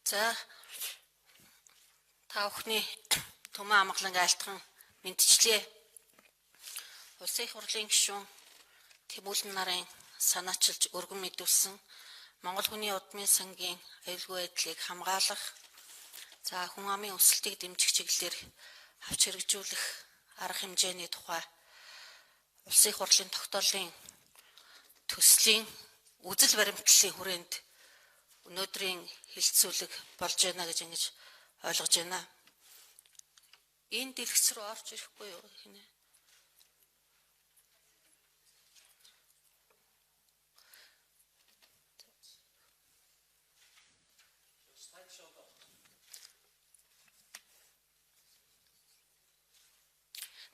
За та бүхний Түмэн амгалан айлтган мэдчлээ. Улсын их хурлын гишүүн Тэмүүлэн нарын санаачилж өргөн мэдүүлсэн Монгол хүний удмын сангийн аюулгүй байдлыг хамгаалах, за хүн амын өсөлтийг дэмжих чиглэлээр авч хэрэгжүүлэх арга хэмжээний тухай Улсын их хурлын тогтоолын төслийн үзэл баримтлалын хүрээнд өнөөдрийн хэлэлцүүлэг болж байна гэж ингэж ойлгож байна. Энэ дэлгэц рүү орж ирэхгүй юу хинэ?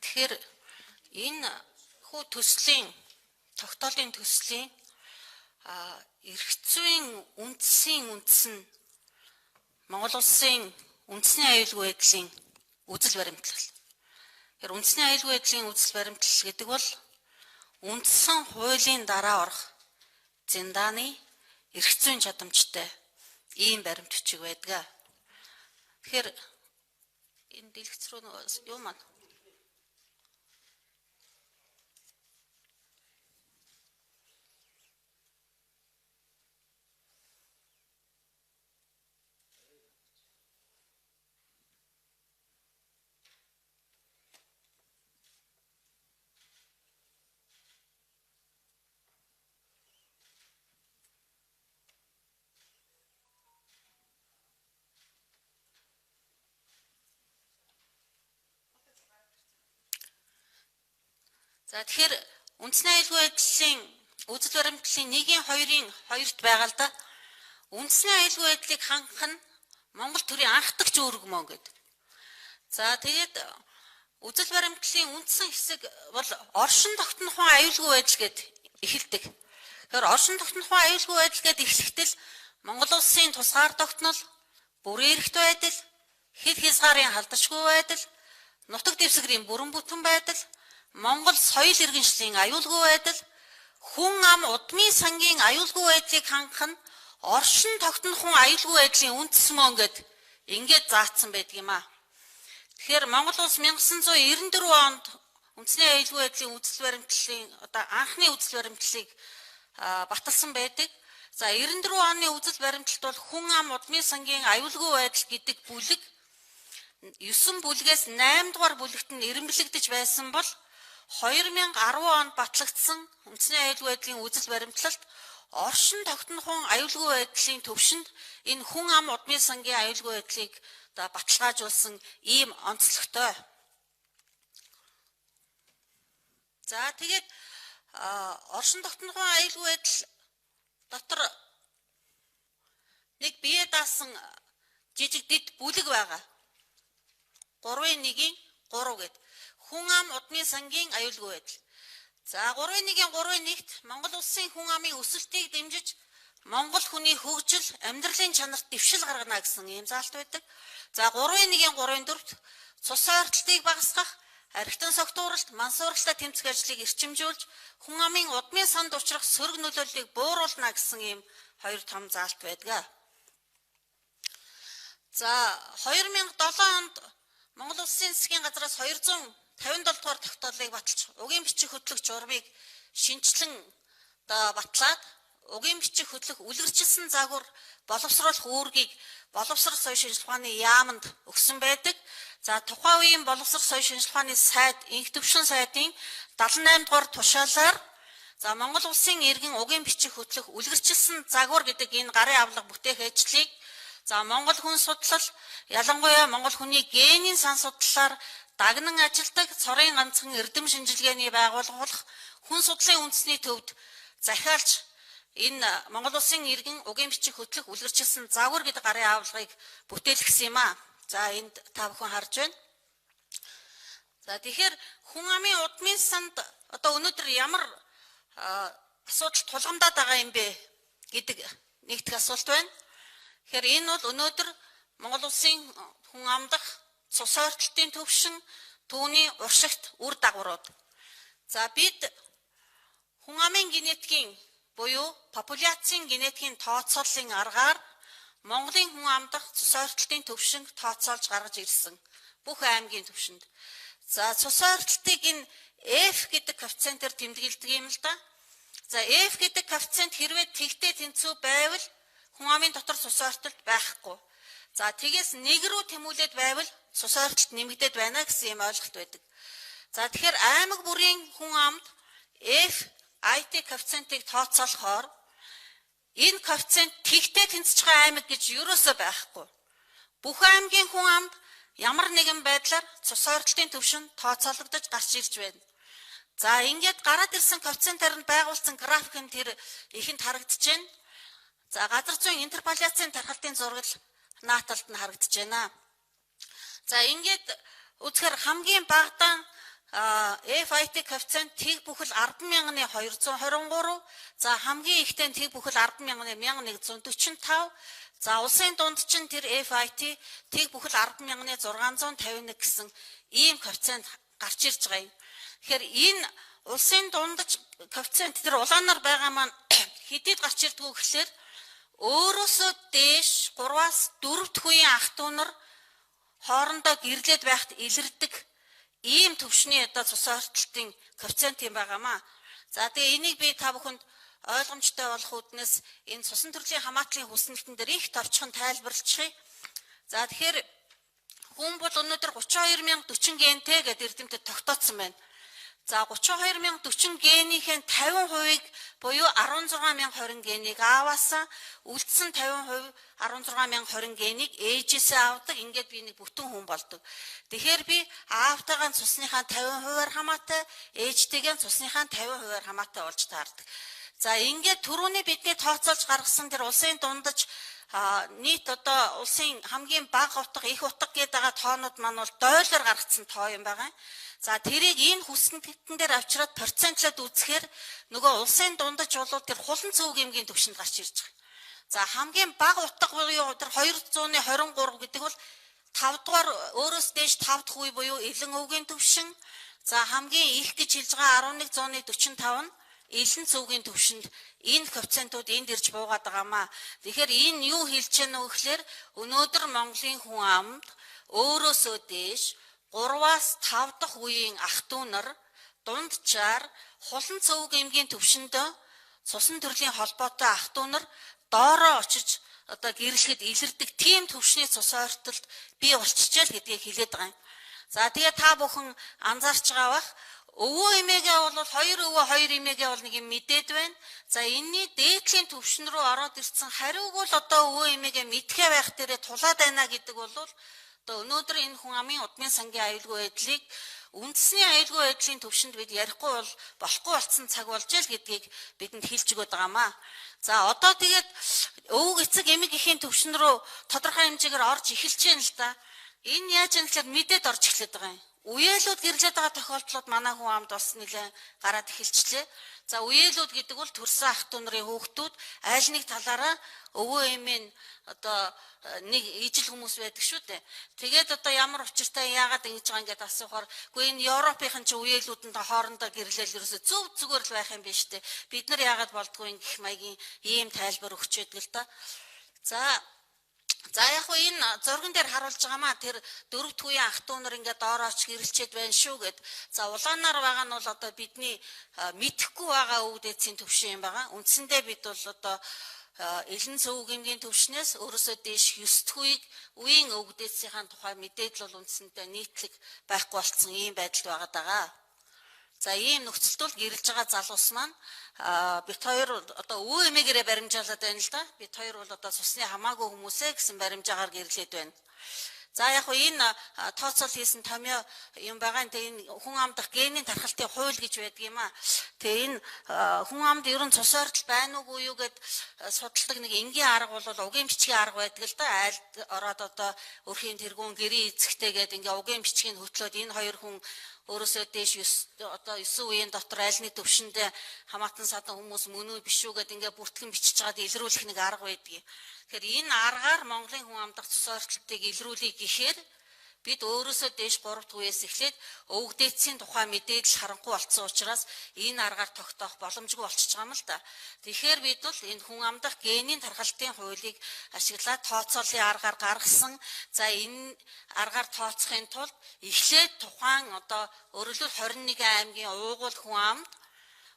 Тэгэхээр энэ хүү төслийн тогтоолын төслийн эрх зүйн үндсийн үндэс нь Монгол улсын үндэсний аюулгүй байдлын үзэл баримтлал. Тэгэхээр үндэсний аюулгүй байдлын үзэл баримтлал гэдэг бол үндсэн хуулийн дараа орох зиндааны эрх зүйн чадамжтай ийм баримт бичиг байдаг. Тэгэхээр энэ дэлгэц рүү юу маань За тэгэхээр үндэсний аюулгүй байдлын үзэл баримтлалын 1-ийн 2-ын 2-т байгаа л да. Үндэсний аюулгүй байдлыг хангах нь Монгол төрийн анхдагч үүрэг мөн гэдэг. За тэгээд үзэл баримтлалын үндсэн хэсэг бол оршин тогтнохын аюулгүй байдал гэд эхэлдэг. Тэгэхээр оршин тогтнохын аюулгүй байдал гэд эхлэхдээ л Монгол улсын тусгаар тогтнол, бүрэн эрхт байдал, хил хязгаарын халдашгүй байдал, нутаг дэвсгэрийн бүрэн бүтэн байдал, Монгол соёл иргэншлийн аюулгүй байдал, хүн ам удмын сангийн аюулгүй байдлыг хангах нь оршин тогтнохын аюулгүй байдлын үндэс мөн гэд ингээд заасан байдаг юм аа. Тэгэхээр Монгол улс 1994 онд үндэсний аюулгүй байдлын үзэл баримтлалын одоо анхны үзэл баримтлалыг баталсан байдаг. За 94 оны үзэл баримтлалд бол хүн ам удмын сангийн аюулгүй байдал гэдэг бүлэг 9 бүлгээс 8 дугаар бүлэгт нь эрэмблэгдэж байсан бол 2010 онд батлагдсан үндэсний аюулгүй байдлын үзэл баримтлалд оршин тогтнохын аюулгүй байдлын төвшөнд энэ хүн ам удмын сангийн аюулгүй байдлыг одоо баталгаажуулсан ийм онцлогтой. За тэгээд оршин тогтнохын аюулгүй байдал дотор нэг бие даасан жижиг дэд бүлэг байгаа. 3-1-ийн 3 гэдэг. Хүн ам удмын сангийн аюулгүй байдал. За 3-1-ийн 3-1-т Монгол улсын хүн амын өсөлтийг дэмжиж Монгол хүний хөгжил, амьдралын чанарт дэвшил гаргана гэсэн ийм заалт байдаг. За 3-1-ийн 3-4-т цус ойртолтыг багасгах, архитан согтууралт, мансууралтай тэмцэх ажлыг эрчимжүүлж хүн амын удмын санд учрах сөрөг нөлөөллийг бууруулна гэсэн ийм хоёр том заалт байдаг. За 2007 онд Монгол улсын засгийн газраас 257 дугаар тогтоолыг баталж угийн бичих хөтлөх журмыг шинэчлэн одоо батлаад угийн бичих хөтлөх үлгэрчилсэн загвар боловсруулах үүргийг боловсрол соёл шинжилгээ ухааны яаманд өгсөн байдаг. За тухайн үеийн боловсрол соёл шинжилгээ ухааны сайд инх төвшин сайдын 78 дугаар тушаалаар за Монгол улсын иргэн угийн бичих хөтлөх үлгэрчилсэн загвар гэдэг энэ гарын авлага бүтээх ажлыг за Монгол хүн судлал ялангуяа Монгол хүний генийн сан судлалаар дагнан ажилдаг цорын ганцхан эрдэм шинжилгээний байгууллага болох хүн судлалын үндэсний төвд захиалж энэ Монгол улсын иргэн угийн бичих хөтлөх үлгэрчилсэн загвар гэдэг гарын авлагыг бүтээлгэсэн юм аа. За энд та бүхэн харж байна. За тэгэхээр хүн амын удмын санд одоо өнөөдөр ямар асуудал тулгамдаад байгаа юм бэ гэдэг нэгдэх асуулт байна. Тэгэхээр энэ бол өнөөдөр Монгол улсын хүн амдах цус ойртолтын төвшин, түүний уршигт үр дагаврууд. За бид хүн амын генетикийн буюу популяцийн генетикийн тооцооллын аргаар Монголын хүн амдах цус ойртолтын төвшинг тооцоолж гаргаж ирсэн. Бүх аймгийн төвшөнд. За цус ойртолтыг энэ F гэдэг коэффициентээр тэмдэглэдэг юм л да. За F гэдэг коэффициент хэрвээ тэгтэй тэнцүү байвал хүн амын дотор цус ойртолт байхгүй. За тэгээс нэг рүү тэмүүлээд байвал цус ойртолт нэмэгдээд байна гэсэн юм ойлголт байдаг. За тэгэхээр аймаг бүрийн хүн амд F IT коэффициентийг тооцоолохоор энэ коэффициент тэгтэй тэнцэж байгаа аймаг гэж юусоо байхгүй. Бүх аймгийн хүн амд ямар нэгэн байдлаар цус ойртолтын түвшин тооцоологдож гарч ирж байна. За ингээд гараад ирсэн коэффициентээр нь байгуулсан график нь тэр ихэнд харагдаж байна. За газар зүйн интерполяцийн тархалтын зураг нааталд нь харагдаж байна. За ингээд үзэхээр хамгийн багадаа FIT коэффициент тэг бүхэл 10,223, за хамгийн ихтэй нь тэг бүхэл 10,1145, за улсын дунд чинь тэр FIT тэг бүхэл 10,651 гэсэн ийм коэффициент гарч ирж байгаа юм. Тэгэхээр энэ улсын дундаж коэффициент тэр улаанаар байгаа маань хэдийд гарч ирдгүү гэхлээр өөрөөсөө дээш 3-аас 4 дахь үеийн ах дүү нар хоорондоо гэрлээд байхад илэрдэг ийм төвшний одоо цус ойртолтын коэффициент юм байгаамаа. За тэгээ энийг би та бүхэнд ойлгомжтой болох үүднээс энэ цусан төрлийн хамаатлын хүснэлтэн дээр их товчхон тайлбарлчихъя. За тэгэхээр хүн бол өнөөдөр 32040 гентэй гэдээ эрдэмтэд тогтооцсон байна. За 32040 генийхэн 50%-ыг буюу 16020 генийг ааваасаа, үлдсэн 50% 16020 генийг ээжээсээ авдаг. Ингээд би нэг бүтэн хүн болдог. Тэгэхээр би аавтайгаа цусныхаа 50%-аар хамаатай, ээжтэйгээ цусныхаа 50%-аар хамаатай болж таардаг. За ингээд түрүүний бидний тооцоолж гаргасан тэр улсын дундаж нийт одоо улсын хамгийн бага утга, их утга гэдэг байгаа тоонууд маань бол доллар гаргацсан тоо юм байгаа. За тэрийг энэ хүснэгтэн дээр авчираад процентлоод үзэхээр нөгөө улсын дундаж бол тэр хулан цөв гэмгийн төвшөнд гарч ирж байгаа. За хамгийн бага утга буюу тэр 223 гэдэг бол 5 дугаар өөрөөс дээш 5 дахь үе буюу элен өвгийн төвшин. За хамгийн их гэж хэлж байгаа 1145 нь элен цөвгийн төвшөнд энэ коэффициентууд энд ирж буугаад байгаамаа. Тэгэхээр энэ юу хэлж яана вэ гэхээр өнөөдөр Монголын хүн амд өөрөөсөө дээш 3-аас 5 дахь үеийн ах トゥ нар дунджаар хулан цөвг эмгийн төвшөндөө цусан төрлийн холбоотой ах トゥ нар доороо очиж одоо гэрлэхэд илэрдэг тийм төвшний цус ойртолт бий болчихжээ л гэдгийг хэлээд байгаа юм. За тэгээ та бүхэн анзаарч байгаа бах, өвөө эмээгээ бол хоёр өвөө хоёр эмээгээ бол нэг юм мэдээд байна. За энэний дээдлийн төвшин рүү ороод ирсэн хариуг бол одоо өвөө эмээгээ мэдхээ байх дээрээ тулаад байна гэдэг бол одоо өнөөдөр энэ хүн амын удмын сангийн аюулгүй байдлыг үндэсний аюулгүй байдлын төвшөнд бид ярихгүй бол болохгүй болсон цаг болж ил гэдгийг бидэнд хэлж өгöd байгаамаа. За одоо тэгээд өвөг эцэг эмэг эхийн төвшин рүү тодорхой хэмжээгээр орж эхэлж байна л да. Энэ яаж юм гэхээр мэдээд орж эхлэх байгаа юм. Үеэлүүд гэрлээд байгаа тохиолдлууд манай хүн амд бас нэлээд гараад эхэлчлээ. За үеэлүүд гэдэг бол төрсэн ах トゥ нарын хүүхдүүд аль нэг талаараа өвөө эмээ нь одоо нэг ижил хүмүүс байдаг шүү дээ. Тэгээд одоо ямар учиртай яагаад ингэж байгаа ингээд асуухаар үгүй энэ Европынхан чи үеэлүүд нь хоорондоо гэрлээл ерөөсө зөв зүгээр л байх юм биш үү. Бид нар яагаад болдгоо ингэх маягийн ийм тайлбар өгч байдаг л да. За яг хуу энэ зурган дээр харуулж байгаамаа тэр дөрөв дэх үеийн ах トゥ нар ингээд доорооч гэрэлчээд байна шүү гэд. За улаанаар байгаа нь бол одоо бидний мэдэхгүй байгаа өвдөөцийн төвшин юм байгаа. Үндсэндээ бид бол одоо элен цөв гэмгийн төвшнээс өөрөөсөө дээш 9 дэх үеийг үеийн өвдөөцийн тухай мэдээлэл бол үндсэндээ нийтлэг байхгүй болцсон ийм байдалд байгаа даа. За ийм нөхцөлд бол гэрэлж байгаа залуус маань бит хоёр одоо өвөө эмээгээрээ баримжаалаад байна л да. Бит хоёр бол одоо цусны хамаагүй хүмүүсээ гэсэн баримжаагаар гэрлээд байна. За яг хуу энэ тооцоол хийсэн томьёо юм байгаа. Тэгээ энэ хүн амдах генийн тархалтын хууль гэж байдаг юм аа. Тэгээ энэ хүн амд ерөн цус ойртол байна уугүй юу гэд судалдаг нэг энгийн арга бол угийн бичгийн арга байдаг л да. Айлд ороод одоо өрхийн тэргүүн гэрийн эзэгтэй гээд ингээ угийн бичгийг хөтлөөд энэ хоёр хүн өөрөөсөө дээш 9 одоо 9 үеийн дотор аль нэг төвшөндөө хамаатан садан хүмүүс мөн үү биш үү гэд ингээ бүртгэн бичиж чаад илрүүлэх нэг арга байдаг. Тэгэхээр энэ аргаар Монголын хүн амдах цус ойртолтыг илрүүлэе гэхээр Бид өөрөөсөө дээш 3 дахь үеэс эхлээд өвөг дээдсийн тухай мэдээлэл харанхуй болцсон учраас энэ аргаар тогтоох боломжгүй болчихж байгаа юм л да. Тэгэхээр бид бол энэ хүн амдах генийн тархалтын хуулийг ашиглаад тооцооллын аргаар гаргасан. За энэ аргаар тооцохын тулд эхлээд тухайн одоо өөрөлдөл 21 аймгийн уугуул хүн амд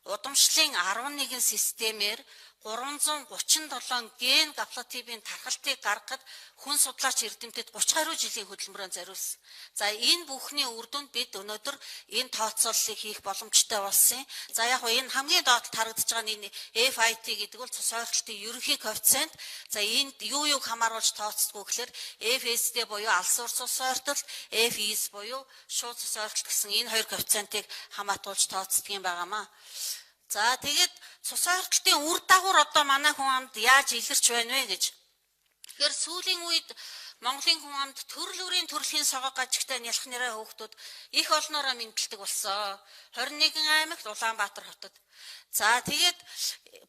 удамшлын 11 системээр 337 ген гаплотипийн тархалтыг гаргахад хүн судлаач эрдэмтэд 30 гаруй жилийн хөдөлмөрөөр зориулсан. За энэ бүхний үр дүнд бид өнөөдөр энэ тооцооллыг хийх боломжтой болсон юм. За яг нь энэ хамгийн доод харагдаж байгаа энэ FIT гэдэг бол цус ойртолтын ерөнхий коэффициент. За энд юу юуг хамааруулж тооцдгоо гэхээр FSD буюу алс уур цус ойртолт, FES буюу шууд цус ойртолт гэсэн энэ хоёр коэффициентыг хамаатуулж тооцдог юм байгаамаа. За тэгээд цус ойртолтын үр дагавар одоо манай хүн амд яаж илэрч байна вэ гэж. Тэгэхээр сүүлийн үед Монголын хүн амд төрөл бүрийн төрлийн согог гажигтай нялх нэрэ хөөхтүүд их олноороо мэндэлдэг болсон. 21 аймагт, Улаанбаатар хотод. За тэгээд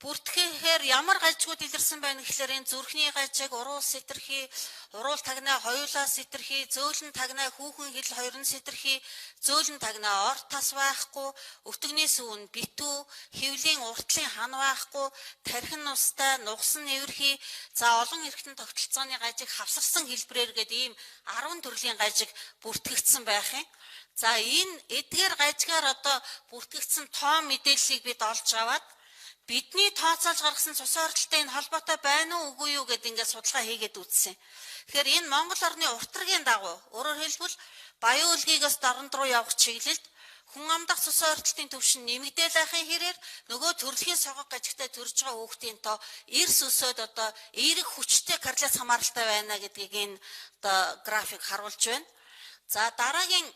бүртгэхээр ямар гажигуд илэрсэн байна гэхлээр энэ зүрхний гажиг, уруул сэтэрхий, уруул тагнаа хоёулаа сэтэрхий, зөөлөн тагнаа хүүхэн хил хоёрын сэтэрхий, зөөлөн тагнаа орт тас байхгүй, өтөгний сүүн битүү, хөвлийн уртлын хан байхгүй, тархин нустай, нугсан нэвэрхий, за олон эргэтэн тогтолцооны гажиг хавсарсан хэлбэрээр гээд ийм 10 төрлийн гажиг бүртгэгдсэн байх юм. За энэ эдгээр гажигаар одоо бүртгэгдсэн тоон мэдээллийг бид олж аваад бидний тооцоолж гаргасан цус ойртолтой энэ холбоотой байна уу үгүй юу гэдээ ингээд судалгаа хийгээд үзсэн. Тэгэхээр энэ Монгол орны уртрагийн дагуу өөрөөр хэлбэл Баян өлгийгөөс Дорнод руу явах чиглэлд хүн амдах цус ойртолтын түвшин нэмэгдээл байхын хэрээр нөгөө төрөлхийн согог гажигтай төрж байгаа хүүхдийн тоо эрс өсөөд одоо эерэг хүчтэй корреляц хамааралтай байна гэдгийг энэ одоо график харуулж байна. За дараагийн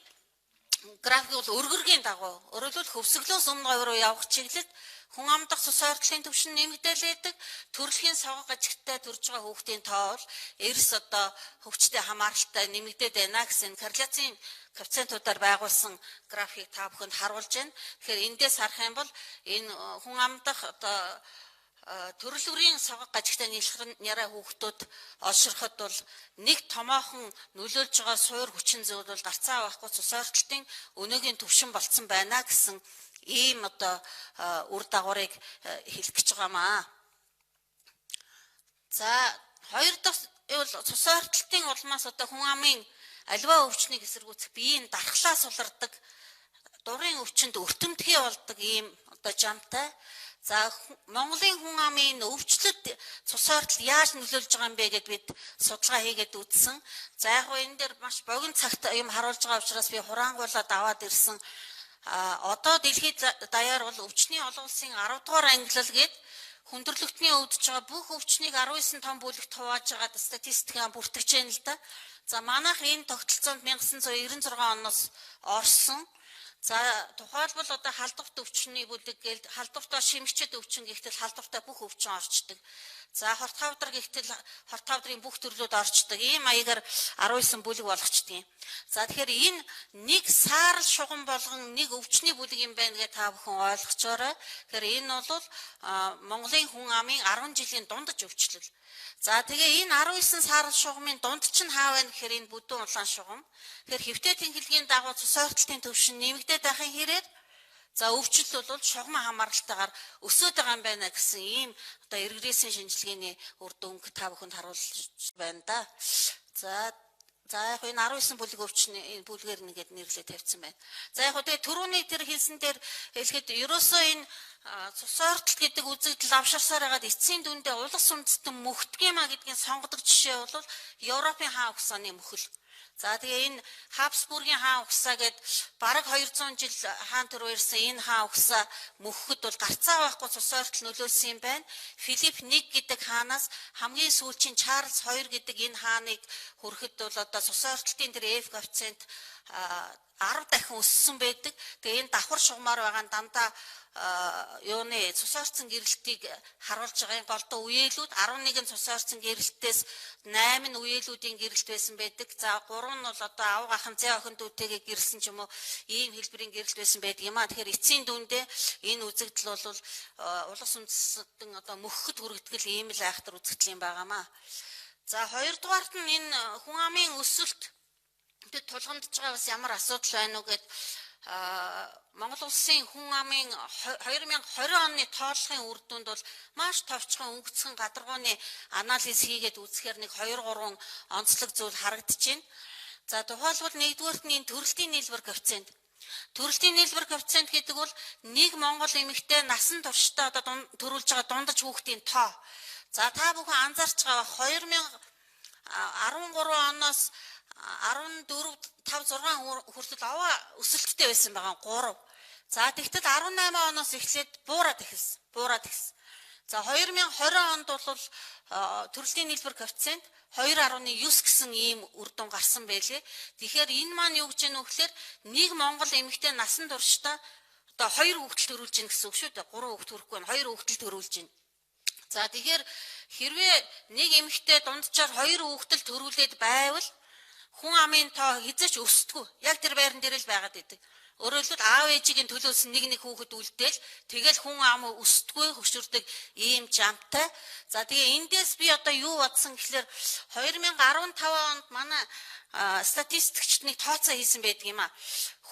график бол өргөргийн дагуу өөрөөр хэлбэл хөвсгөлөөс өмнө говь руу явах чиглэлд хүн амдах цус ойртлын түвшин нэмэгдээл байдаг. Төрөлхийн согог гажигтай төрж байгаа хүүхдийн тоо бол эрс одоо хөвчтэй хамааралтай нэмэгдээд байна гэсэн корреляцийн коэффициентуудаар байгуулсан графикийг та бүхэнд харуулж байна. Тэгэхээр эндээс харах юм бол энэ хүн амдах одоо төрөл бүрийн согог гажигтай нялх няраа хүүхдүүд олширход бол нэг томоохон нөлөөлж байгаа суур хүчин зүйл бол гарцаа авахгүй цус ойртолтын өнөөгийн түвшин болцсон байна гэсэн ийм одоо үр дагаврыг хэлэх гэж байгаамаа. За хоёр дахь бол цус ойртолтын улмаас одоо хүн амын аливаа өвчнийг эсэргүүцэх биеийн дархлаа сулардаг, дурын өвчнөд өртөмтгий болдог ийм одоо жамтай. За Монголын хүн амын өвчлөлт цус ойртол яаж нөлөөлж байгаа юм бэ гэд бид судалгаа хийгээд үзсэн. За яг нь энэ дээр маш богино цагт юм харуулж байгаа учраас би хураангуулаад аваад ирсэн. Одоо дэлхийд даяар бол өвчний олон улсын 10 дугаар ангилал гээд хүндрэлтний өвдөж байгаа бүх өвчнийг 19 том бүлэгт хувааж байгаа статистикаа бүртгэж байна л да. За манайх энэ тогтолцоонд 1996 оноос орсон. За тухайлбал одоо халдварт өвчний бүлэг гээл халдвартай шимэгчэд өвчин гэхтэл халдвартай бүх өвчин орчдөг. За хорт хавдар гэхтэл хорт хавдрын бүх төрлүүд орчдөг. Ийм маягаар 19 бүлэг болгочдөг юм. За тэгэхээр энэ нэг саарл шугам болгон нэг өвчний бүлэг юм байна гэж та бүхэн ойлгочоорой. Тэгэхээр энэ бол Монголын хүн амын 10 жилийн дундаж өвчлөл. За тэгээ энэ 19 саарл шугамын дунд чинь хаа байна гэхээр энэ бүдүүн улаан шугам. Тэгэхээр хэвтэй тэнхлэгийн дагуу цус ойртолтын түвшин нэмэгдээд байхын хэрээр за өвчлөл бол шугаман хамааралтайгаар өсөөд байгаа юм байна гэсэн ийм одоо регрессийн шинжилгээний үр дүнг та бүхэнд харуулж байна да. За яг энэ 19 бүлэг өвчний энэ бүлгээр нэгэд нэрлээ тавьсан байна. За яг тэгээ түрүүний тэр хэлсэн дээр хэлэхэд ерөөсөө энэ цус ойртол гэдэг үзэгдэл авшарсаар хагаад эцсийн дүндээ улс үндэстэн мөхдөг юм а гэдгийг сонгодог жишээ бол Европын хаан угсааны мөхөл. За тэгээ энэ Хабсбургийн хаан угсаа гээд бараг 200 жил хаан төр ирсэн энэ хаан угсаа мөхөхөд бол гарцаа байхгүй цус ойртол нөлөөлсөн юм байна. Филипп 1 гэдэг хаанаас хамгийн сүүлчийн Чарльз 2 гэдэг энэ хааныг хүрэхэд бол одоо цус ойртолтын тэр F коэффициент 10 дахин өссөн байдаг. Тэгээ энэ давхар шугамар байгаа нь дандаа юуны цус ойртсон гэрэлтийг харуулж байгаа юм. Голдоо үеэлүүд 11 цус ойртсон гэрэлтээс 8 нь үеэлүүдийн гэрэлт байсан байдаг. За 3 нь бол одоо авга ахын зэ охин дүүтэйгээ гэрэлсэн ч юм уу ийм хэлбэрийн гэрэлт байсан байдаг юм а. Тэгэхээр эцсийн дүндээ энэ үзэгдэл бол улс үндэстэн одоо мөхөхөд хүргэдэг л ийм л айхтар үзэгдэл юм байгаамаа. За хоёрдугаарт нь энэ хүн амын өсөлт Тэд тулгамдж байгаа бас ямар асуудал байна уу гэд Монгол улсын хүн амын 2020 оны тооллогын үр дүнд бол маш товчхон өнгөцгөн гадаргууны анализ хийгээд үзэхээр нэг 2 3 онцлог зүйл харагдаж байна. За тухайлбал нэгдүгээрт нь энэ төрөлтийн нийлбэр коэффициент. Төрөлтийн нийлбэр коэффициент гэдэг бол нэг монгол эмэгтэй насан туршдаа одоо төрүүлж байгаа дундаж хүүхдийн тоо. За та бүхэн анзаарч байгаа 2013 оноос 14 5 6 хүртэл овоо өсөлттэй байсан байгаа 3. За тэгтэл 18 оноос эхлээд буураад эхэлсэн. Буураад эхэлсэн. За 2020 онд бол төрөлтийн нийлбэр коэффициент 2.9 гэсэн ийм үр дүн гарсан байлээ. Тэгэхээр энэ маань юу гэж вэ гэхээр нэг монгол эмэгтэй насан туршдаа одоо 2 хүүхдэл төрүүлж гин гэсэн үг шүү дээ. 3 хүүхд төрөхгүй байна. 2 хүүхдэл төрүүлж гин. За тэгэхээр хэрвээ нэг эмэгтэй дунджаар 2 хүүхдэл төрүүлээд байвал хүн амын тоо хэзээ ч өсдөггүй. Яг тэр байран дээр л байгаад идэг. Өөрөөр хэлбэл аав ээжигийн төлөөс нэг нэг хүүхэд үлдээл тэгэл хүн ам өсдөггүй хөшөрдөг ийм жамтай. За тэгээ эндээс би одоо юу бодсон гэхлээр 2015 онд манай статистикчид нэг тооцоо хийсэн байдаг юм а.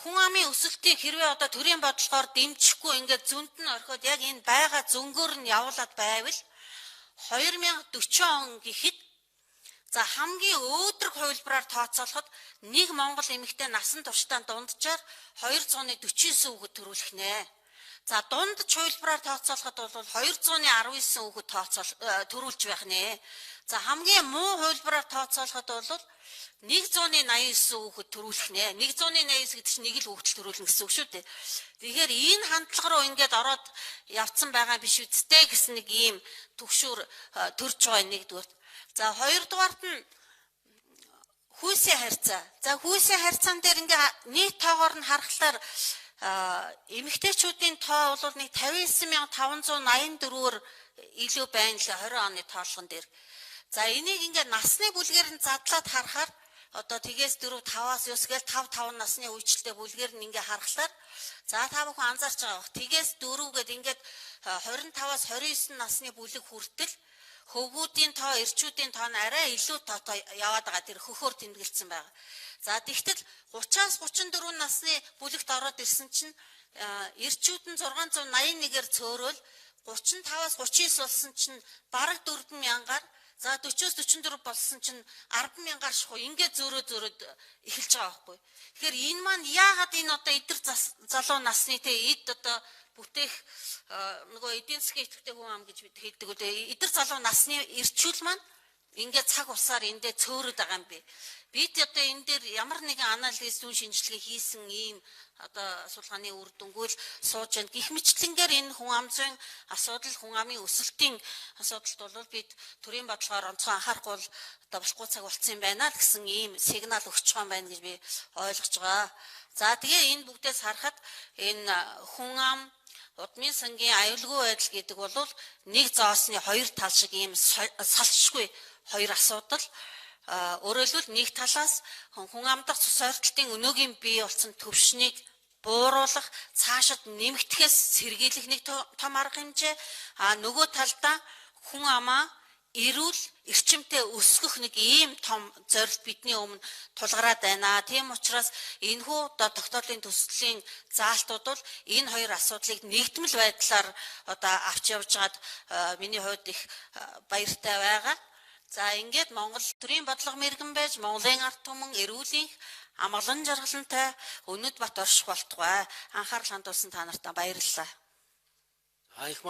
Хүн амын өсөлтийг хэрвээ одоо төрийн бодлогоор дэмжихгүй ингээд зөнд нь орхиод яг энэ байгаа зөнгөөр нь явуулаад байвал 2040 он гэхэд за хамгийн өөдрөг хувилбараар тооцоолоход нэг монгол эмэгтэй насан туршдаа дунджаар 249 хүүхэд төрүүлэх нэ. За дундаж хувилбараар тооцоолоход бол 219 хүүхэд тооцоол төрүүлж байх нэ. За хамгийн муу хувилбараар тооцоолоход бол 189 хүүхэд төрүүлэх нэ. 189 гэдэг чинь нэг л хүүхэд төрүүлнэ гэсэн үг шүү дээ. Тэгэхээр энэ хандлага руу ингээд ороод явцсан байгаа биш үсттэй гэсэн нэг ийм түгшүүр төрж байгаа нэгдүгээр. За хоёрдугаарт нь хүйсийн харьцаа. За хүйсийн харьцаан дээр ингээ нийт тоогоор нь харахлаар эмэгтэйчүүдийн тоо бол нэг 59584-өр илүү байна л 20 оны тоолгон дээр. За энийг ингээ насны бүлгээр нь задлаад харахаар одоо тэгээс 4 5-аас 9 гээл 5 5 насны үйлчлэлтэй бүлгээр нь ингээ харахлаар за та бүхэн анзаарч байгаа бах. Тэгээс 4 гээд ингээд 25-аас 29 насны бүлэг хүртэл хөвгүүдийн тоо, эрчүүдийн тоо нь арай илүү тоотой яваад байгаа, тэр хөхөөр тэмдэглэсэн байгаа. За тэгтэл 30-аас 34 насны бүлэгт ороод ирсэн чинь эрчүүд нь 681-ээр цөөрөөл 35-аас 39 болсон чинь бараг 4000-аар, за 40-оос 44 болсон чинь 10,000-аар шахуу ингээд зөөрөө зөөрөөд эхэлж байгаа байхгүй. Тэгэхээр энэ маань яагаад энэ одоо эдэр залуу насны те эд одоо бүтээх нөгөө эдийн засгийн идэвхтэй хүн ам гэж бид хэлдэг үү. Эдэр залуу насны эрчүүл маань ингээд цаг усаар эндээ цөөрөд байгаа юм бэ. Бид одоо энэ дээр ямар нэгэн анализ зүүн шинжилгээ хийсэн ийм одоо судалгааны үр дүнгүй л сууж байна. Гэх мэтлэнгээр энэ хүн ам зүйн асуудал, хүн амын өсөлтийн асуудалд бол бид төрийн бодлогоор онцгой анхаарахгүй бол одоо болохгүй цаг болцсон юм байна л гэсэн ийм сигнал өгч байгаа юм байна гэж би ойлгож байгаа. За тэгээ энэ бүгдээс харахад энэ хүн ам удмын сангийн аюулгүй байдал гэдэг бол нэг зоосны хоёр тал шиг ийм салшгүй хоёр асуудал. Өөрөөр хэлбэл нэг талаас хүн амдах цус ойртолтын өнөөгийн бий болсон төвшнийг бууруулах, цаашид нэмэгдэхээс сэргийлэх нэг том арга хэмжээ. А нөгөө талдаа хүн амаа эрүүл эрчимтэй өсгөх нэг ийм том зорилт бидний өмнө тулгараад байна. Тийм учраас энэхүү одоо тогтоолын төслийн заалтууд бол энэ хоёр асуудлыг нэгдмэл байдлаар одоо авч явж байгаад миний хувьд их баяртай байгаа. За ингээд Монгол төрийн бодлого мэрэгэн байж Монголын ард түмэн эрүүлийн амгалан жаргалантай өнөд бат орших болтугай. Анхаарал хандуулсан та нартай баярлалаа. Их